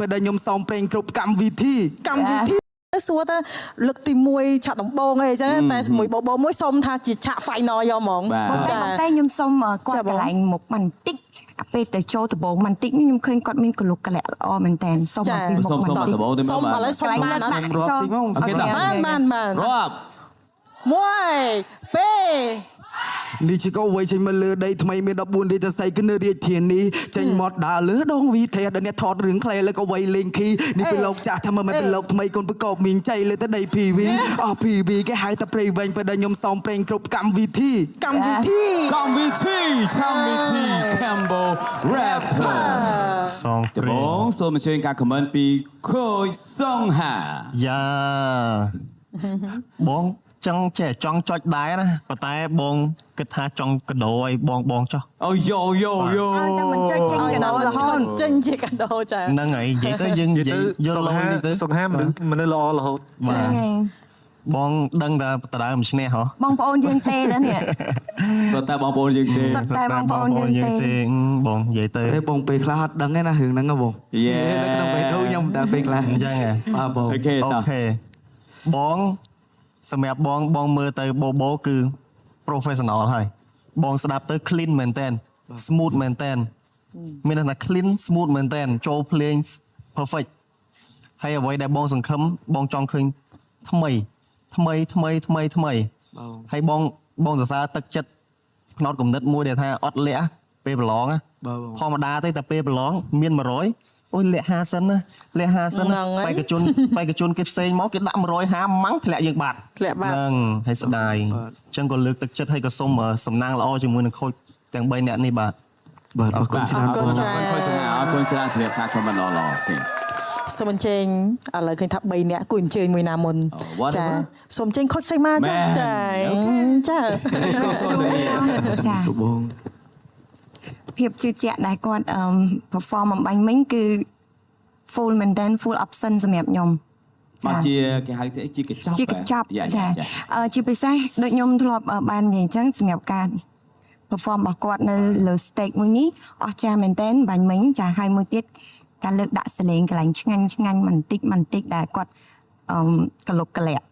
ពេលដែលខ្ញុំសងប្រេងគ្រប់កម្មវិធី កម្មវិធីសួរទៅលើកទី1ឆាកដំបូងអីចឹងតែមួយបបោមួយសុំថាជាឆាក final យកហ្មង បាទ បងតែបងតែខ្ញុំសុំគាត់ ចាបង កន្លែងមុខបន្តិចអាពេលទៅចូលដំបូងបន្តិចនេះខ្ញុំឃើញគាត់មានកលុកកលៈល្អមែនតើសុំអំពីមុខ សុំសុំ បន្តិច ដំបូងទៅមើ សុំ លបាទ ឥឡូវសុំ កន្លែង បានអត់ លើកដាក់ រាប់ ចូល តិចមក OK តោះ បានបានបាន រាប់ 1 2 នេះជាកវីចេញមកលើដីថ្មីមាន14រាជសីគឺនៅរាជធានីចេញមកដើរលើដងវិធីដល់អ្នកថតរឿងខ្លីលើកវីលេងខីនេះពីលោកចាស់ថាមើលមិនពីលោកថ្មីកូនប្រកបមីងចៃលើទៅដី PV អស់ PV គេហៅតែព្រៃវែងពេលដែលខ្ញុំសងប្រេងគ្រប់កម្មវិធី កម្មវិធី កម្មវិធីកម្មវិធី Cambo Rapper សង ដំបូងសូមអញ្ជើញការ comment ពីខូចសុងហា យ៉ាបងចង់ចេះចង់ចុចដែរណាប៉ុន្តែបងគិតថាចង់កដោឲ្យបងបងចុះ អូយ៉ូយ៉ូយ៉ូ ឲ្យតែមិនចុចចេញកដោរហូត ចេញជាកាដូចា ហ្នឹងហើយនិយាយទៅយើង និយាយ និយាយ ទៅ យល់ សុខហា លយទៅ សុខហាមនុស្សមនុស្សល្អរហូត បាទ ហ្នឹងហើយ បងដឹងតែដដើមឈ្នះហ៎ បងប្អូនយើងទេណានេះ គាត់តែបងប្អូនយើងទេ សុទ្ធតែបងប្អូនយើងទេ បងនិយាយទៅ ទេបងពេលខ្លះអត់ដឹងទេណារឿងហ្នឹងហ៎បង Yeah នៅក្នុងបេះដូងខ្ញុំតែពេលខ្លះ អញ្ចឹងហ៎ បាទបង OK អូ តោះ ខេបងសម្រាប់បងបងមើលទៅបូបូគឺ professional ហើយបងស្ដាប់ទៅ clean មែនតើ smooth មែនតើមានន័យថា clean smooth មែនតើចូលភ្លេង perfect ហើយអ្វីដែលបងសង្ឃឹមបងចង់ឃើញថ្មី ថ្មីថ្មីថ្មីថ្មី បង ហើយបងបងសរសើរទឹកចិត្តផ្នត់គំនិតមួយដែលថាអត់លាក់ពេលប្រឡងណា បាទបង ធម្មតាទេតែពេលប្រឡងមាន100អូយលាក់50សិនណាលាក់50សិនណា ហ្នឹងហើយ បេក្ខជនបេក្ខជនគេផ្សេងមកគេដាក់150ម៉ាំងធ្លាក់យើងបាត់ ធ្លាក់បាត់ ហ្នឹងហើយស្ដាយអញ្ចឹងក៏លើកទឹកចិត្តហើយក៏សូមសំណាងល្អជាមួយនឹងខូចទាំង3នាក់នេះបាទ បាទអរគុណច្រើន អរគុណច្រើន ខូចសុងហាអរគុណច្រើនសម្រាប់ការ comment ល្អៗ OK សូមអញ្ជើញឥឡូវឃើញថា3នាក់គួរអញ្ជើញមួយណាមុន whatever សូមអញ្ជើញខុចសីមាចុះ មែន ចាចា ចា សុបង ភាពជឿជាក់ដែលគាត់អឺ perform អំបញ្ញមិញគឺ full មែនតើ full option សម្រាប់ខ្ញុំ បាទជាគេហៅជាជាកញ្ចប់ ជាកញ្ចប់ យ៉ា ចា យ៉ា ជាពិសេសដូចខ្ញុំធ្លាប់បាននិយាយអញ្ចឹងសម្រាប់ការ perform របស់គាត់នៅលើ stage មួយនេះអស្ចារ្យមែនតើបាញ់មិញចាហើយមួយទៀតការលើកដាក់សលេងកន្លែងឆ្ងាញ់ឆ្ងាញ់បន្តិចបន្តិចដែលគាត់អឺកលុកកលាក់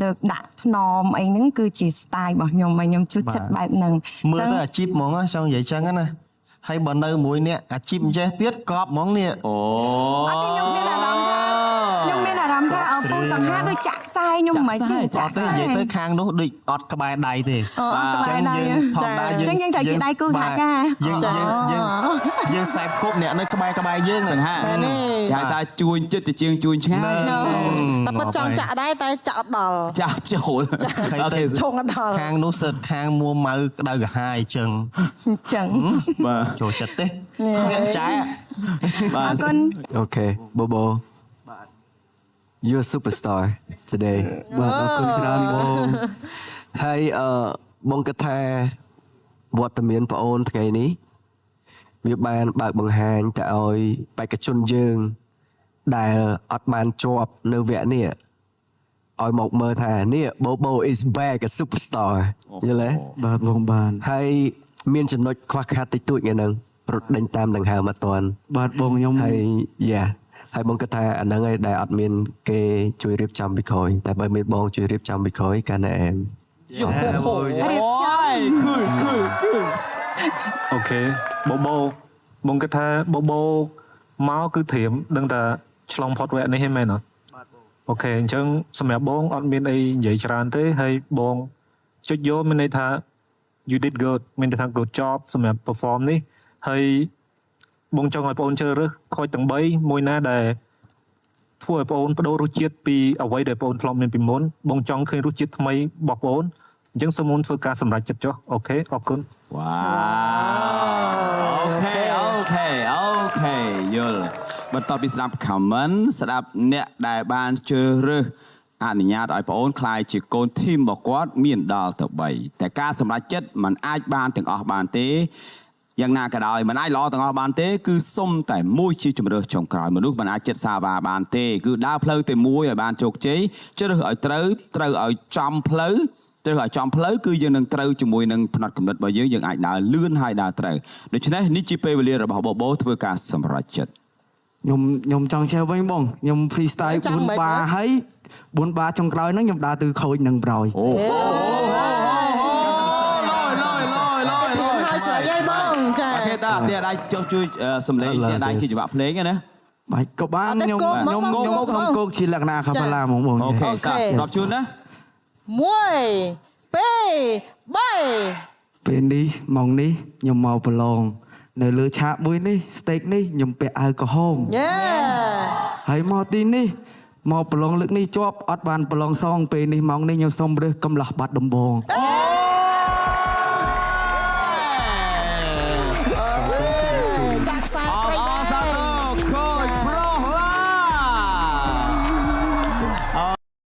លើកដាក់ថ្នមអីហ្នឹងគឺជា style របស់ខ្ញុំហើយខ្ញុំជួយចិត្តបែបហ្នឹង មើលទៅអាជីពហ្មងណាចង់និយាយចឹងណាហើយបើនៅមួយនេះអាជីពអញ្ចេះទៀតកប់ហ្មងនេះ អូ អត់ទេខ្ញុំមានអារម្មណ៍ថាខ្ញុំមានអារម្មណ៍ថាអពូសង្ហាដូចចាក់ខ្សែខ្ញុំមិនទេ អត់ទេនិយាយទៅខាងនោះដូចអត់ក្បែរដៃទេ អត់ក្បែរដៃ យើងធម្មតា អញ្ចឹងយើងត្រូវជាដៃគូសហការ យើងយើងយើងយើងខ្សែគប់អ្នកនៅក្បែរក្បែរយើង សង្ហា មែនទេ គេហៅថាជួញចិត្តជាជាងជួញឆ្ងាយ តែពិតចង់ចាក់ដែរតែចាក់អត់ដល់ ចាស់ចូល ហើយ អូ ទៅ ខេ ឆុងអត់ដល់ ខាងនោះសិតខាងមួម៉ៅក្តៅក្រហាយអញ្ចឹង អញ្ចឹង បាទ ចូលចិត្តទេអ្នកចែ បាទ អរគុណ OK Bobo you're a superstar today បាទអរគុណច្រើនបង ហើយអឺបងគិតថាវត្តមានប្អូនថ្ងៃនេះវាបានបើកបង្ហាញទៅឲ្យបេក្ខជនយើង ដែលអត់បានជាប់នៅវគ្គនេះឲ្យមកមើលថានេះ Bobo is back a superstar យល់ទេ បាទបងបាន ហើយមានចំណុចខ្វះខាតតិចតួចថ្ងៃហ្នឹងរត់ដេញតាមដង្ហើមអត់ទាន់ បាទបងខ្ញុំ ហើយយ៉ាហើយបងគិតថាអាហ្នឹងឯងដែលអត់មានគេជួយរៀបចំពីក្រោយតែបើមានបងជួយរៀបចំពីក្រោយកាន់តែអែម យោហូ រៀបចំ គូគូគូ OK បូបូបងគិតថាបូបូមកគឺត្រៀមដឹងតែឆ្លងផុតវគ្គនេះហ្នឹងមែនអត់បាទបង OK អញ្ចឹងសម្រាប់បងអត់មានអីនិយាយច្រើនទេហើយបងចុចយកមានន័យថា you did good មានន័យថា good job សម្រាប់ perform នេះហើយបងចង់ឲ្យបងអូនជ្រើសរើសខូចទាំង3មួយណាដែលធ្វើឲ្យបងអូនបដូររសជាតិពីអ្វីដែលបងអូនធ្លាប់មានពីមុនបងចង់ឃើញរសជាតិថ្មីរបស់បងអូនអញ្ចឹងសូមអូនធ្វើការសម្រេចចិត្តចុះOK អរគុណ វ៉ាវ OK OK OK យល់បន្ទាប់ពីស្ដាប់ comment ស្ដាប់អ្នកដែលបានជ្រើសរើសអនុញ្ញាតឲ្យប្អូនក្លាយជាកូន team របស់គាត់មានដល់ទៅ3តែការសម្រេចចិត្តมันអាចបានទាំងអស់បានទេយ៉ាងណាក៏ដោយមិនអាចល្អទាំងអស់បានទេគឺសុំតែមួយជាជំរើសចុងក្រោយមនុស្សមិនអាចចិត្តសាវ៉ាបានទេគឺដើរផ្លូវតែមួយឲ្យបានជោគជ័យជ្រើសឲ្យត្រូវត្រូវឲ្យចំផ្លូវត្រូវឲ្យចំផ្លូវគឺយើងនឹងត្រូវជាមួយនឹងផ្នត់គំនិតរបស់យើងយើងអាចដើរលឿនហើយដើរត្រូវដូច្នេះនេះជាពេលវេលារបស់បបោធ្វើការសម្រេចចិត្ត ខ្ញុំចង់ share វិញបងខ្ញុំ freestyle 4បាហើយ4បាចុងក្រោយហ្នឹងខ្ញុំដើរទៅខូចនឹងប្រយ អូឡយឡយឡយឡយ ព្រាមហើយស្រេចហើយបងចា OK តាផ្ទះដៃចុះជួយសំឡេងផ្ទះដៃជាច្បាប់ភ្លេងណា បាច់ក៏បានខ្ញុំខ្ញុំខ្ញុំខ្ញុំគោកជាលក្ខណៈ acapella ហ្មងបង OK តារាប់ជូនណា 1 2 3 ពេលនេះម៉ោងនេះខ្ញុំមកប្រឡងនៅលើឆាកមួយនេះ stage នេះខ្ញុំពាក់អាវក្រហម យេ ហើយមកទីនេះមកប្រឡងលើកនេះជាប់អត់បានប្រឡងសងពេលនេះម៉ោងនេះខ្ញុំសូមរើសកំឡោះបាត់ដំបង